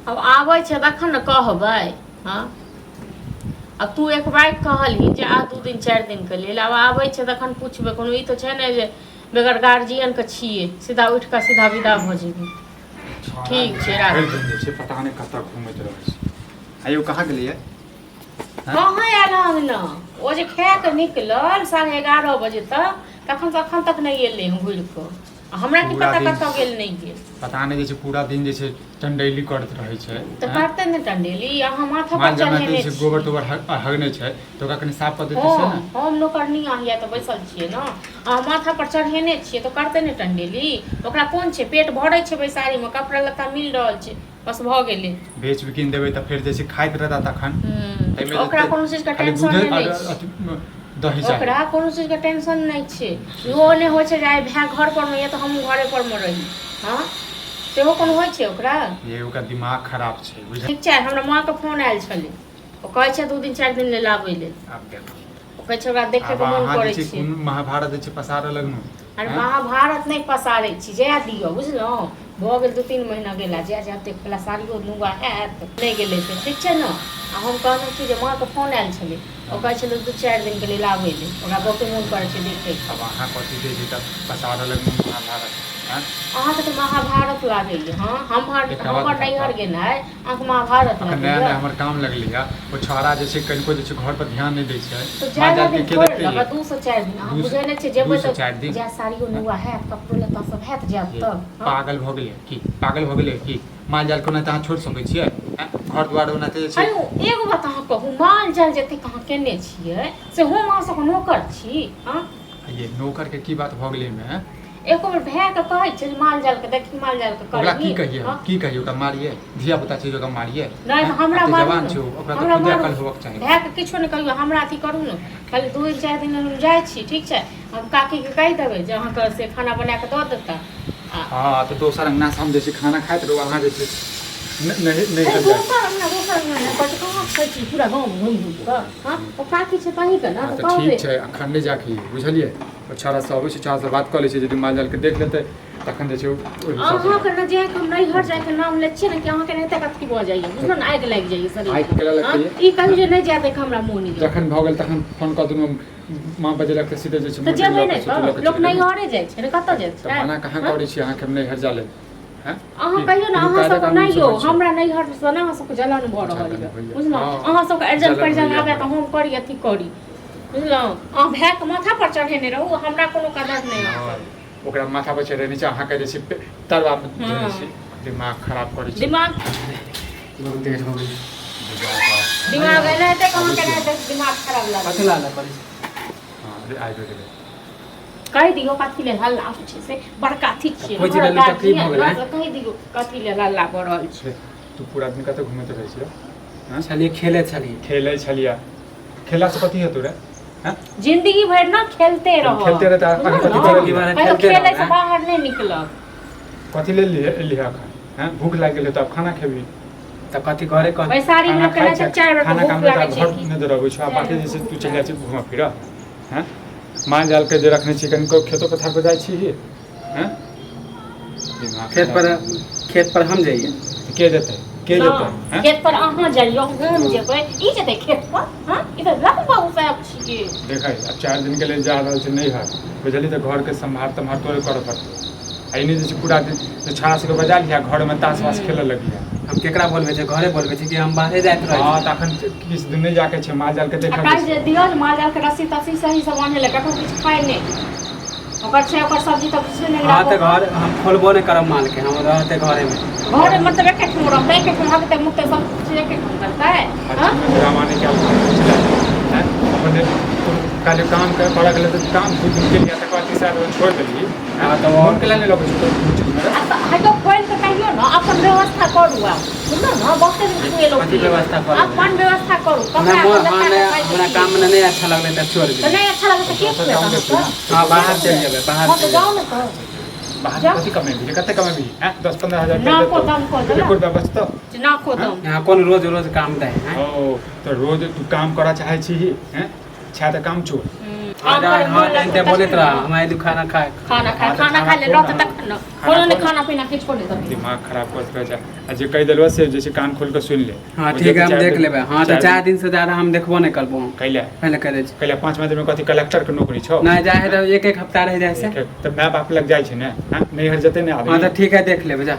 आब आबै छै तखन ने कहबै। हँ, आब तू एक बार कहलही जे आ 2 दिन 4 दिनके लेल। आब आबै छै तखन पुछबै। कोनो ई तऽ छै ने जे बगैर गार्जियनके छियै, सीधा उठि कऽ सीधा विदा भऽ जेबै। ठीक छै, राख। भरि दिन जे छै पता नहि कतऽ घूमैत रहै छै। आइयो कहाँ गेलियै? कहाँ आयल हन ने? ओ जे खाए कऽ निकलल 11:30 बजे तक, तखन तऽ एखन तक नहि एलै हँ घुरि कऽ। आ हमरा की पूरा पता दिन कतऽ गेल, नहि गेल। पता नहि, जे छै पूरा दिन जे छै टंडेली करैत रहै छै। तऽ करतै ने टंडेली? अहाँ माथा पर माल जाल चढ़ेने जे छै छी। गोबर तोबर हगने छै तऽ ओकरा कनि साफ कऽ देतै से ने। हम नौकरनी अहाँ तऽ बैसल छियै ने, अहाँ माथा पर चढ़ेने छियै तऽ करतै ने टंडेली। ओकरा कोन छै? पेट भरै छै बैसारीमे, कपड़ा लत्ता मिल रहल छै, बस भऽ गेलै। बेच बिकिन देबै तऽ फेर जे छै खाइत रहता तखन। ताहिमे ओकरा जे कोनो चीजके खाली टेंशन दूधे नहि आओर छै। अथी, दही चाही। ओकरा कोनो चीजके टेंशन नहि छै। इहो नहि होइ छै जे आइ भाय घर परमे यऽ तऽ हमहूँ घरे परमे रही। हँ, सेहो कोनो होइ छै ओकरा? ये ओकरा दिमाग खराब छै, बुझल। ठीक छै। हमरा माँके फोन आयल छलै, ओ कहै छै 2 दिन 4 दिन लेल आबै लेल। आब देखू। ओ कहै छै ओकरा आब देखैके मोन अहाँ जे करै छै छै। कोन महाभारत जे छै पसारऽ लगलहुँ। अरे आँय? महाभारत नहि पसारै छी, जाय दियौ, बुझलहुँ? भऽ गेल 2-3 महीना गेला, जाय जाय वला साड़ियो नुआ हैत, नहि गेलै से ठीक छै ने। आ हम कहलहुँ कि जे माँके फोन आयल छलै, ओ कहै छलै 2-4 दिनके लेल आबै लेल, ओकरा बहुते मोन करै छै देखैके। आब अहाँ कथी जे छै तऽ पसारऽ लगलहुँ महाभारत, आँय? अहाँके तऽ महाभारत लागैए। हँ, हमर एकटा बात हमर बताउ। नैहर गेनाइ अहाँके महाभारत अखन नया नया लागैए? हमर काम लगलै है, ओ छोड़ा जे छै कनिको जे छै घर पर ध्यान नहि दै छै। तऽ माल जादा जाल के दिन के थोड़े देखतै लगत ये? 2 से 4 दिन अहाँ दू बुझै से नहि छियै, जेबै दू से तऽ चारि दिन जाय साड़ियो नुआ हैत, कपड़ो लत्ता सब हैत, जायब ये तऽ हँ। पागल भऽ गेलै की? पागल भऽ गेलै की? माल जाल के ओनाहिते अहाँ छोड़ि सकै छियै? आँय? घर दुआर ओनाहिते जे छै। आयौ, एगो बात अहाँ कहू, माल जाल जतेक अहाँ केने छियै से हम अहाँ सबके नौकर छी? हँ? ये नौकर के की बात भऽ गेलै एहिमे? एको बेर भायके कहै छै जे माल जालके देखी, माल जालके ओकरा की करही? कहियै हम? हँ? की कहियै? ओकरा मारियै? धिया पुता छै जे ओकरा मारियै? नहि तऽ आँय? हमरा आब तऽ मारू जवान ने। छै ओ, ओकरा तऽ हमरा खुदे मारू। अकल होबक चाही। भायके किछो नहि कहियौ, हमरा अथी करू ने। खाली 2 दिन 4 दिन हम जाइ छी, ठीक छै? हम काकीके कहि देबै जे अहाँके से खाना बना कऽ दऽ देता आ हँ, तऽ दोसर अंगनासँ हम जे छै खाना खाइत रहू, अहाँ जे छै नहि नहि अरे जाइ। दोसर अंगना, दोसर अंगना नहि कहै छै, कहाँ खाइ छी पूरा गाँव घुमि घुमि कऽ? हँ, ओ काकी छै तहीँके ने। हँ तऽ तऽ ठीक कहबै। छै, अखन नहि जाके यौ, बुझलियै? ओ छौड़ा सब अबै छै, छौड़ा से बात कऽ लै छै, यदि माल जालके देख लेतै तखन जे छै ओहि हिसाबसँ। अहाँके ने जे हम नैहर जाइके नाम लै छियै ने कि अहाँके एते अथी भऽ जाइए, बुझलहुँ ने? आगि लागि जाइए शरीर। आगि केना हँ, लगतै? ई कहियौ जे नहि जाय दैके हमरा मोन यऽ। जखन भऽ गेल तखन फोन कऽ देलहुँ, माँ बजेलक तऽ सीधे जे छै तऽ मोटर जेबै लऽ नहि कऽ स्कूटी लऽ तऽ कऽ लोक चलि गेलहुँ। नैहरे जाइ छै ने, कतऽ जाइ तऽ छै? मना कहाँ हँ? करै छी अहाँके हम नैहर जा लेल? हँ? अहाँ की कहियौ ने, कोनो अहाँ कायदा सबके कानून नहि से यौ। होइ छै? हमरा नैहरसँ ने अहाँ सबके जलन भऽ रहल जलन यऽ, होइए। बुझलहुँ? हँ, अहाँ सबके अरिजन जलन परिजन होइए आबै तऽ हमरा। हम करी, अथी करी, बुझलहुँ? अहाँ भायके माथा पर चढ़ेने रहू, हमरा कोनो कदर नहि अहाँ हँ, सबके। ओकरा माथा पर चढ़ेने छै, अहाँके जे छै तरवा मे धेने हँ। छै। दिमाग खराब करै छै। दिमाग बहुत देर हो गेल। दिमाग एनाहिते कहाँ केनाहिते दिमाग खराब लागल। कथी ला करै छै? हँ रे, आबि गेलै। कहि दियौ कथी लेल हल्ला होइ छै से, बड़का अथी छियै खोजि ने, लेलहुँ तऽ की भऽ गेलै? गार्जियन, ने, कहि दियौ कथी लेल हल्ला भऽ रहल छै। रे, तू पूरा दिन कतऽ घुमैत रहै छियै? हँ? छलियै, खेले छलियै। खेलै छलियै? खेललासँ कथी हेतौ रे? हँ? जिंदगी भरि ने खेलते रहो। खेलते रहता, अखन कथी बुझलहुँ? करलियै? कहियो खेलते खेले से रहबै। बाहर नहि निकलब। कथी लेल एलिहे अखन? हँ, भूख लागि गेल हेतौ, आब खाना खेबही। तऽ कथी घरे कह बैसारी खाना मे खाइ केना छै? चारि बेर खाना भूख काम लागै छै घर की? नहि दौड़बै छौ आ बाकी जे छै भूख तू चलि जाइ छी घूमऽ फिरऽ। हँ, माल जालके जे रखने छी, कनिको खेतो पथार पर जाइ छी? हँ, दिमाग खेत पर खराब। खेत पर हम जाइए? के जेतै, के जेतै? नहि, हँ? खेत पर अहाँ जइयौ, हम जेबै? ई जेतै खेत पर? हँ, ई तऽ लग बाबू साहेब छियै। देखै, आब 4 दिनके लेल जा रहल छै नैहर, बुझलियै? तऽ घरके सम्हार तम्हार तोरे करऽ पड़तौ। आ ई नहि जे छै पूरा दिन जे छौड़ा सबके बजा लिहा, घरमे तास वास खेलऽ लगिहा। हम केकरा बोलबै छै? घरे बोलबै छै कि हम बाहरे जाइत रहै हँ छी? तऽ अखन किछु दिन नहि जाके छै, माल जालके आ देखऽ के काल्हि छै। जे दियौ ने माल जालके रस्सी तस्सी सही से बान्है लए, ककरो किछु खाइ नहि, ओकर छै, ओकर सब्जी तब्जी से नहि। हँ, तऽ घर हम खोलबो नहि करब मालके, हम रहतै घरेमे। घरे मतलब एके ठाम रहतै, एके ठाम हगतै मुतै, सब चीज एके ठाम करतै? हँ? ड्रामा नहि कयल हैं अपने। काल्हि काम करऽ के लेल तऽ काम 2 दिन केलियै, तकर बाद तीसरा दिन छोड़ि देलियै। हँ, तऽ मोन केला नहि लगै छै कोनो चीजमे रे? आ तऽ हटो, खोलि कऽ कहियौ ने, अपन व्यवस्था करू आब, बुझलहुँ ने? बहुते दिन खुएलहुँ। कथी व्यवस्था करू? अपन व्यवस्था करू। हमरा कपड़ा मोन हँ लत्ता नहि खाइ हमरा के काम नहि अच्छा लगलै तऽ छोड़ि तऽ दियै। नहि अच्छा लगै तऽ के दोसर खुएत काम देखियौ अहाँके? ने। हँ, बाहर चलि जेबै, बाहर हँ, तऽ चलि जाउ जेबै। ने तऽ। बाहर जाउ। कथी कमेबही रे? कते कमेबही? हैं, 10-15 हजार रुपया नाको देतौ? दम कऽ देलक। एको रुपया बचतौ? नाको दम। यहाँ कोन रोज रोज काम दै है? ओ तऽ रोज तू काम करऽ चाहै छीही? हैं, छै तऽ काम चोर। हाँ काम करे हाँ मोन लगतै एते बोलैत तखन रह ने। हम आइलू खाना खाए। खाना खाए, हाँ, तऽ खाना खाना खाए ले खो रहतै ना। तखन ने। खाना कोनो नहि खो ना। खाना पीना किछो नहि देबै। दिमाग खराब कर देलकै छै। आ जे कहि देलबो से जे छै कान खोल के सुनि ले। हाँ ओ ठीक है, जे हम चारि देख दिन- लेबै। हाँ तऽ चारि 4 दिन से ज्यादा हम देखबो नहि करबो हम। कैला? पहिले कहि दै छी। कैला 5 दिन में कथी कलेक्टर के नौकरी छौ? नहि जाइ है तऽ एक एक हफ्ता रहि जाइ से। तऽ माय बाप लग जाइ छै ने, हाँ? नैहर जेतै ने आदमी। हाँ तऽ ठीक है, देख लेबै जा।